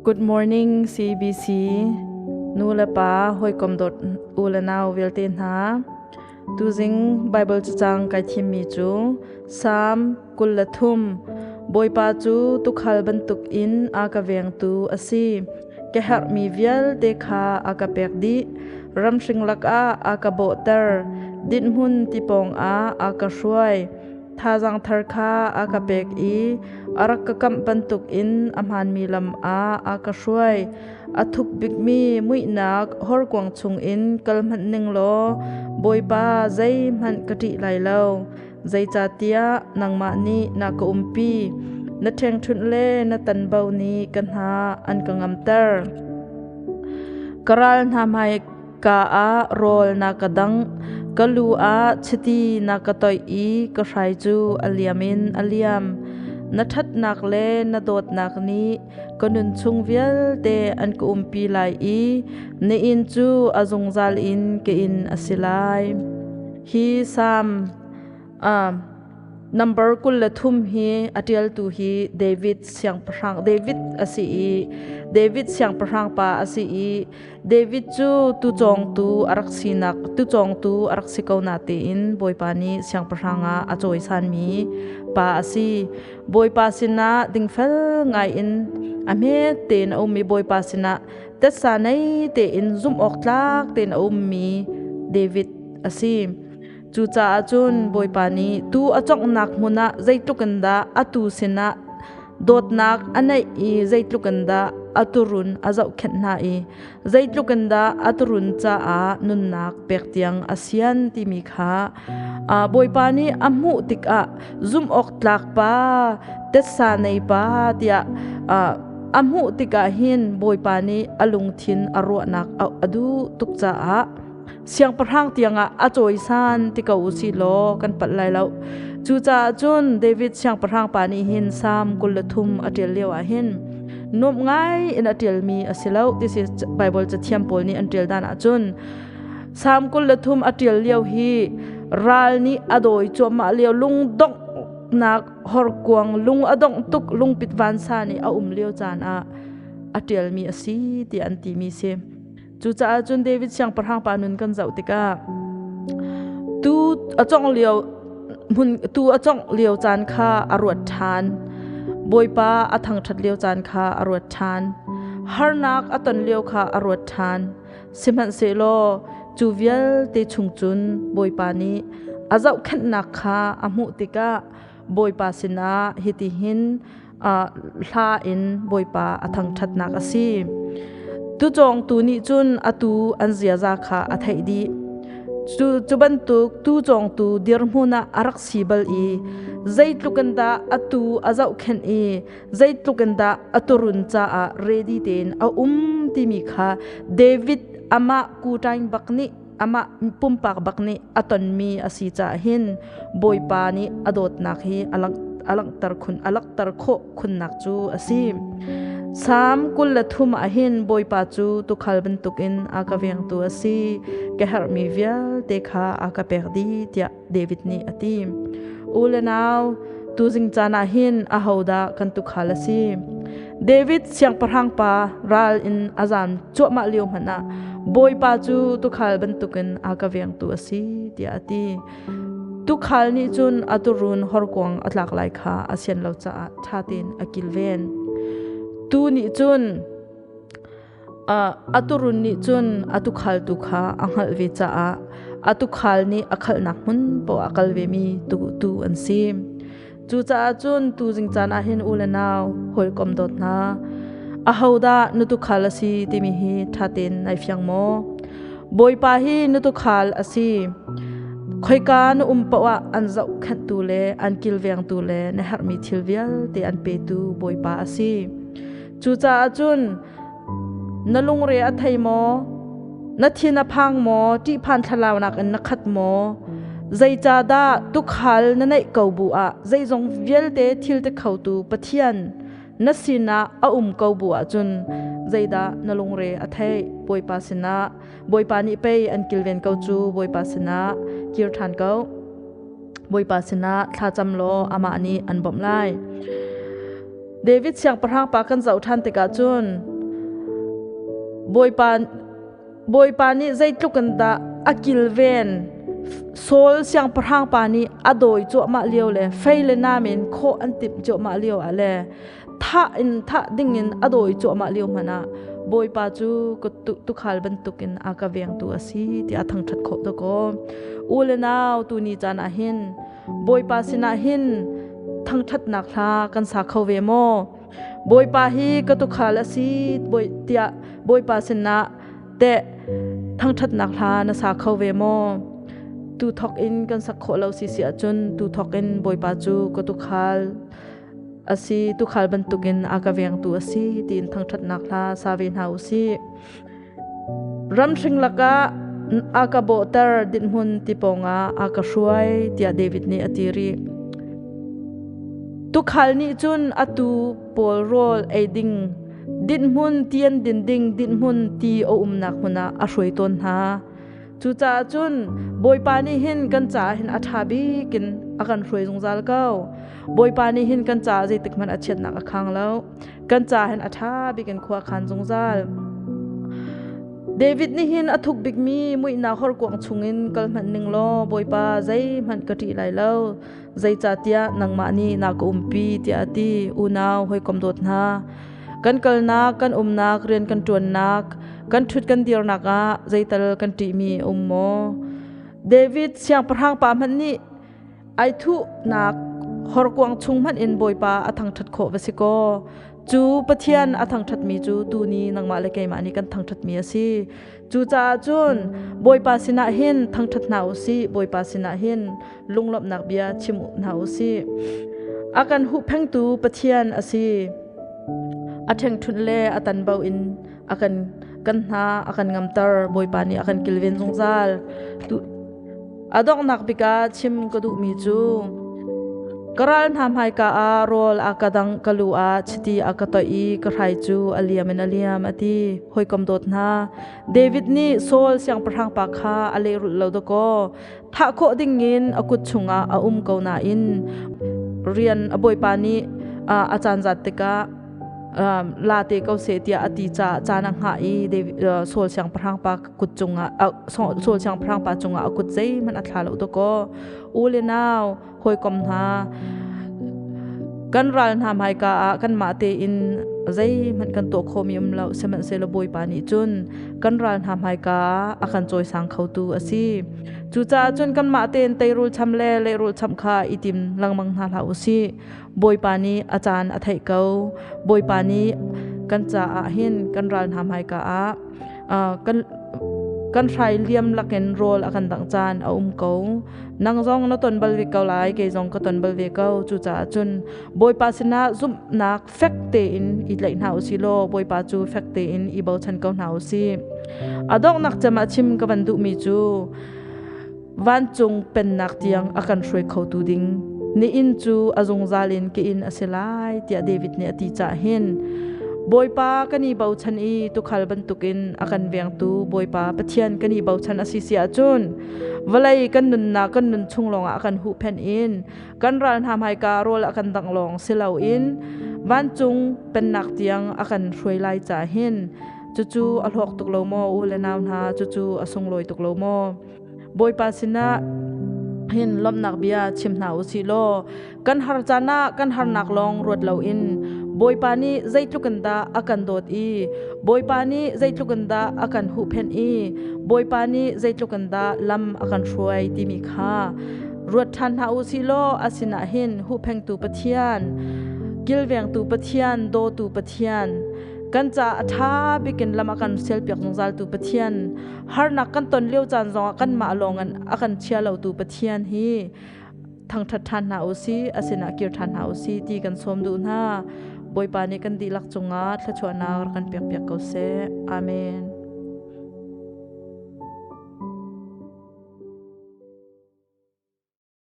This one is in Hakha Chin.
Good morning CBC nu le pa hawikom dawt u le nau vialte hna. Tuzing Bible cacang kai thimmi cu Psalm 23 Bawipa cu tuukhal bantuk in a ka vengtu a si. Ka herhmi vialte kha a ka pek dih. Ramhring lakah a ka bawhter. Dinhhmun tipawng ah a ka hruai. Thazaang thar kha a ka pek i a rak ka kamh bantukin a hmaanmi lam ah a ka hruai. A thuk bikmi muihnak horkuang chungin kal hmanh ning law Bawipa zeihmanh ka ṭih lai lo. Zeicahtiah nangmah nih na ka umpi. Na ṭhengṭhunh le na tanbo nih ka hna an ka ngamter. Ka ral hna hmai Ka ah rawl na ka dangh, ka lu ah chiti na ka toih i ka hrai cu a liam in a liam. Na ṭhatnak le na dawtnak nih ka nun chung vialte an ka umpi lai i na inn cu a zungzal in ka inn a si lai. Hi Salm Number 23 hi a ṭialtu hi David siangpahrang David a si i David siangpahrang pa a si i David cu tucawngtu a rak sinak tucawngtu a rak si ko natein Bawipa nih siangpahrang ah a cawisanmi pa a si. Bawipa sinah dingfel ngai in a hmet tein a ummi Bawipa sinah tetsa nei tein zumh awk tlak tein a ummi David a si. Cucaah cun Bawipa nih tuu a cawnghnak hmun ah zeitluk in dah a tuu sinah dawtnak a neih i zeitluk in dah a tuurun a zohkhenh hna i zeitluk in dah a tuurun caah nunnak pek tiang a sian timi kha Bawipa nih a hmuh tikah zumhawktlak pa, tetsa nei pa tiah a hmuh tikah hin Bawipa nih a lungthin a ruahnak a duh tuk caah siangpahrang tiangah a cawisan ti ko u si law kan palh lai lo. Cucaah cun David siangpahrang pa nih hin Salm 23 a ṭial lio ah hin nuamh ngai in a ṭialmi a si lo ti si Bible cathiam pawl nih an ṭial dan ahcun Salm 23 a ṭial lio hi ral nih a dawi cuahmah lio lungdonghnak horkuang lung a dongh tuk lungpit vansa nih a um lio caan ah a ṭialmi a si tiah an timi si. Cucaah cun David siangpahrang pa nun kan zoh tikah tu a congh lio hmun tu a congh lio caan kha a ruat ṭhan. Bawipa a thangṭhat lio caan kha a ruat ṭhan. Harnak a ton lio kha a ruat ṭhan. Sihmanhsehlaw cu vialte chung cun Bawipa nih a zohkhenhnak kha a hmuh tikah Bawipa sinah hitihin hla in Bawipa a thangṭhatnak a si. Tucawngtu nih cun atu an ziaza kha a theih dih. Cu bantuk tucawngtu dirhmun ah a rak si bal i zeitluk in dah atu a zohkhenh i zeitluk in dah a turun caah ready tein a um timi kha David amah kuṭaing bak nih amah pumpak bak nih a tonmi a si caah hin Bawipa nih a dawtnak hi a langhter khun a langhter khawh khunnak cu a si. Salm 23 ah hin Bawipa cu tuukhal bantukin a ka vengtu a si, ka herhmi vialte kha a ka pek dih tiah David nih a ti. U le nau, tuzing caan ah hin ahodah kan tuukhal a si? David siangpahrang pa ral in a zam cuahmah lio hmanh ah Bawipa cu tuukhal bantukin a ka vengtu a si tiah a ti. Tuukhal nih cun a tuurun horkuang a tlak lai kha a sian lo caah ṭha tein a kilven. Tuu nih cun a tuurun nih cun a tuukhaltu kha a hngalh ve caah a tuukhal nih a khalhnak hmun poah a kal vemi tuu an si. Cucaah cun tuzing caan ah hin u le nau hawikom dawt hna, ahodah na tuukhal a si timi hi ṭha tein nai fiang maw? Bawipa hi na tuukhal a si. Khoika na um paoh ah an zohkhenhtu le an kilvengtu le na herhmi thil vialte an petu Bawipa a si. Cucaah cun na lungre a thei maw? Na thin a phang maw? Ṭihphan thlalaunak in na khat maw? Zeicahdah tuukhal na neih ko bu ah zeizong vialte thil ti khotu Pathian na sinah a um ko bu ahcun zeidah na lungre a theih? Bawipa sinah Bawipa nih pei an kilven ko cu Bawipa sinah kir ṭhan ko. Bawipa sinah thlacam law amah nih an bawmh lai. David siangpahrang pa kan zoh ṭhan tikah cun Bawipa Bawipa nih zeitluk in dah a kilven. Saul siangpahrang pa nih a dawi cuahmah lio le fei le nam in khawh an timh cuahmah lio ah le thah in thah ding in a dawi cuahmah lio hmanh ah Bawipa cu ka tukhal bantukin a ka vengtu a si tiah thangṭhat khawh dakaw. U le nau tu ni caan ah hin Bawipa sinah hin thangṭhatnak hla kan sa kho ve maw? Bawipa hi ka tukhal a si tiah Bawipa sinah teh thangṭhatnak hla na sa kho ve maw? Tu thok in kan sak khawh lo si si ahcun tu thok in Bawipa cu ka tukhal a si, tukhal bantukin a ka vengtu a si tiin thangṭhatnak hla sa ve hna u sih. Ramhring lakah a ka bawhter, dinhmun ti pawngah a ka hruai tiah David nih a ti rih. Tukhal nih cun a tuu pawl rawl ei ding dinhmun ti an din ding dinhmun ti a umnak hmun ah a hruai tawn hna. Cucaah cun Bawipa nih hin kan caah hin a ṭha bik in a kan hruai zungzal ko. Bawipa nih hin kan caah zeitik hmanh a chiatnak a khang lo. Kan caah hin a ṭha bik in khua a khan zungzal. David nih hin a thuk bikmi muihnak horkuang chungin kal hmanh ning law Bawipa zeihmanh ka ṭih lai lo. Zeicahtiah nangmah nih na ka umpi tiah a ti. Unau hawikom dawt hna, kan kalnak, kan umnak, rian kan ṭuannak, kan ṭhut kan dirnak ah zeital kan ṭihmi a um maw? David siangpahrang pa hmanh nih ai thuhnak horkuang chung hmanh in Bawipa a thangṭhat khawh va si kaw, cu Pathian a thangṭhatmi cu tuni nangmah le keimah nih kan thangṭhatmi a si. Cucaah cun Bawipa sinah hin thangṭhat hna u sih, Bawipa sinah hin lunglawmhnak bia chim hna u sih. A kan huhphengtu Pathian a si. A ṭhengṭhunh le a tanbo in a kan kan hna a kan ngamter. Bawipa nih a kan kilven zungzal. A donghnak bik ah chim ka duhmi cu ka ral hna hmaika ah rawl a ka dangh, ka lu ah chiti a ka toih i ka hrai cu a liam in a liam a ti. Hawikom dawt hna, David nih Saul siangpahrang pa kha a lehrulh lo dakaw. Thah khawh dingin a kut chungah a um ko nain rian a bawipa nih a caan zat tikah la te ko seh tiah a ti caah caan a hngah i Saul siangpahrang pa kut cungah Saul siangpahrang pa cungah a kut zeihmanh a thla lo dakaw. U le nau hawikom hna kan ral hna hmaika ah kanmah tein zeihmanh kan tuah khawhmi um lo, sihmanhsehlaw Bawipa nih cun kan ral hna hmaika ah a kan cawisang khotu a si. Cucaah cun kanmah tein teirul cham le lehrul cham kha i tim lengmang hna hlah u sih. Bawipa nih a caan a theih ko. Bawipa nih kan caah hin kan ral hna hmaika ah kan hrai liam lakin rawl a kan dangh caan a um ko. Nang zong na ton bal ve ko lai, kei zong ka ton bal ve ko. Cucaah cun Bawipa sinah zumhnak fek tein i tlaih hna u sih law Bawipa cu fek tein i bochan ko hna u sih. A donghnak cem ah chim ka van duhmi cu vancung pennak tiang a kan hruai khotu ding ni inn cu a zungzal in ka inn a si lai tiah David nih a ti cah hin Bawipa kan i bochan i tukhal bantukin a kan vengtu Bawipa Pathian kan i bochan a si si ahcun vawlei kan nunnak kan nun chung lawngah a kan huhphenh in kan ral hna hmaika rawl a kan dangh lawng si loin vancung pennak tiang a kan hruai lai ca hin cucu a hlawk tuk lo maw u le nau hna, cucu a sunglawi tuk lo maw? Bawipa sinah hin lawmhnak bia chim hna u sih law kan har caan ah kan harnak lawng ruat loin Bawipa nih zeitluk in dah a kan dawt i Bawipa nih zeitluk in dah a kan huhphenh i Bawipa nih zeitluk in dah lam a kan hruai timi kha ruat ṭhan hna u sih law a sinah hin huhphengtu Pathian, kilvengtu Pathian, dawtu Pathian, kan caah a ṭha bikin lam a kan sialpiak zungzaltu Pathian, harnak kan ton lio caan zongah kanmah lawng in a kan chia lotu Pathian hi thangṭhat ṭhan hna u sih, a sinah kir ṭhan hna u sih ti kan sawm duh hna. Bawipa nih kan dihlak cungah thluachuahnak rak kan pekpiak ko seh. Amen.